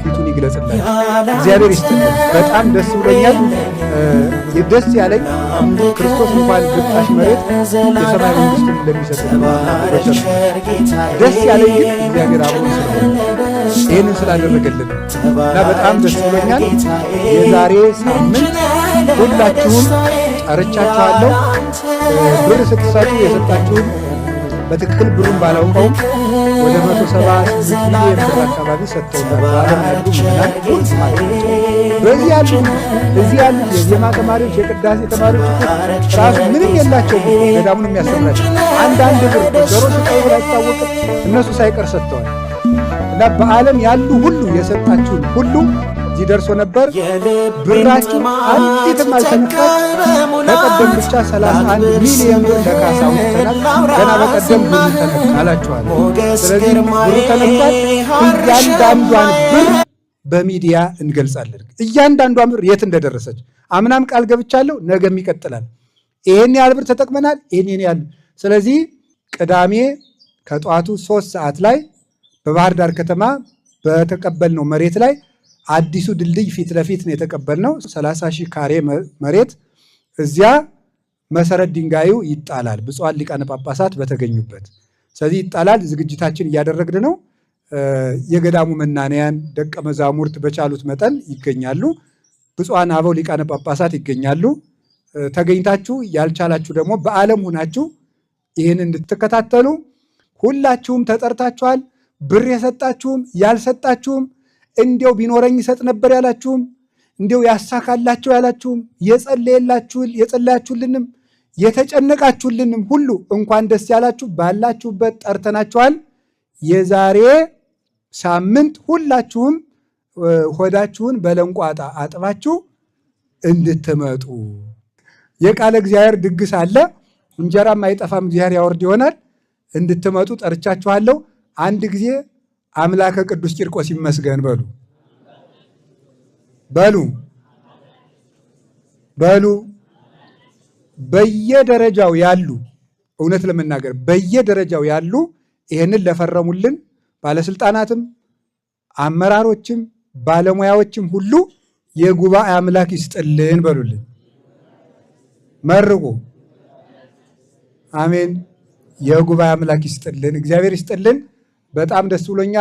ፊቱን ይግለጽላችሁ። እግዚአብሔር ይስጥልን። በጣም ደስ ብሎኛል። ደስ ያለኝ ክርስቶስ እንኳን ግጣሽ መሬት የሰማይ መንግስቱን ለሚሰጥ ደስ ያለኝ ግን እግዚአብሔር አብሮን ስለሆነ ይህንን ስላደረገልን እና በጣም ደስ ብሎኛል። የዛሬ ሳምንት ሁላችሁም ጠርቻችኋለሁ። ብር ስትሰጡ የሰጣችሁን በትክክል ብሩን ባላውቀውም ወደ 178 ሚሊዮን ብር አካባቢ ሰጥተውናል። በዓለም ያሉ ምዕመናን ሁሉ ማለት ናቸው። በዚህ ያሉ እዚህ ያሉት የዜማ ተማሪዎች፣ የቅዳሴ ተማሪዎች ራሱ ምንም የላቸውም። ገዳሙን የሚያሰራቸው አንዳንድ ብር ዶሮ ሽጠው ብር አይታወቅም፣ እነሱ ሳይቀር ሰጥተዋል። እና በዓለም ያሉ ሁሉ የሰጣችሁን ሁሉ እዚህ ደርሶ ነበር። ብራችሁ አንዲትም አልተነካች። በቀደም ብቻ 31 ሚሊዮን ብር ለካሳ አውጥተናል። ገና በቀደም ብሩ ተነካ አላችኋለሁ። ስለዚህ ብሩ ተነክቷል። እያንዳንዷን ብር በሚዲያ እንገልጻለን። እያንዳንዷን ብር የት እንደደረሰች አምናም ቃል ገብቻለሁ፣ ነገም ይቀጥላል። ይሄን ያህል ብር ተጠቅመናል፣ ይሄን ያህል። ስለዚህ ቅዳሜ ከጠዋቱ 3 ሰዓት ላይ በባህር ዳር ከተማ በተቀበልነው መሬት ላይ አዲሱ ድልድይ ፊት ለፊት ነው የተቀበልነው። 30 ሺህ ካሬ መሬት እዚያ መሰረት ድንጋዩ ይጣላል፣ ብፁዓን ሊቃነ ጳጳሳት በተገኙበት። ስለዚህ ይጣላል። ዝግጅታችን እያደረግን ነው። የገዳሙ መናንያን ደቀ መዛሙርት በቻሉት መጠን ይገኛሉ። ብፁዓን አበው ሊቃነ ጳጳሳት ይገኛሉ። ተገኝታችሁ ያልቻላችሁ ደግሞ በዓለም ሁናችሁ ይህን እንድትከታተሉ ሁላችሁም ተጠርታችኋል። ብር የሰጣችሁም ያልሰጣችሁም፣ እንዲያው ቢኖረኝ ይሰጥ ነበር ያላችሁም፣ እንዲያው ያሳካላቸው ያላችሁም፣ የጸለያችሁልንም የተጨነቃችሁልንም ሁሉ እንኳን ደስ ያላችሁ። ባላችሁበት ጠርተናችኋል። የዛሬ ሳምንት ሁላችሁም ሆዳችሁን በለንቋጣ አጥባችሁ እንድትመጡ የቃለ እግዚአብሔር ድግስ አለ። እንጀራም አይጠፋም፣ እግዚአብሔር ያወርድ ይሆናል። እንድትመጡ ጠርቻችኋለሁ። አንድ ጊዜ አምላከ ቅዱስ ቂርቆስ ይመስገን በሉ በሉ በሉ። በየደረጃው ያሉ እውነት ለመናገር በየደረጃው ያሉ ይህንን ለፈረሙልን ባለስልጣናትም አመራሮችም ባለሙያዎችም ሁሉ የጉባኤ አምላክ ይስጥልን በሉልን፣ መርቁ። አሜን። የጉባኤ አምላክ ይስጥልን፣ እግዚአብሔር ይስጥልን። በጣም ደስ ብሎኛል።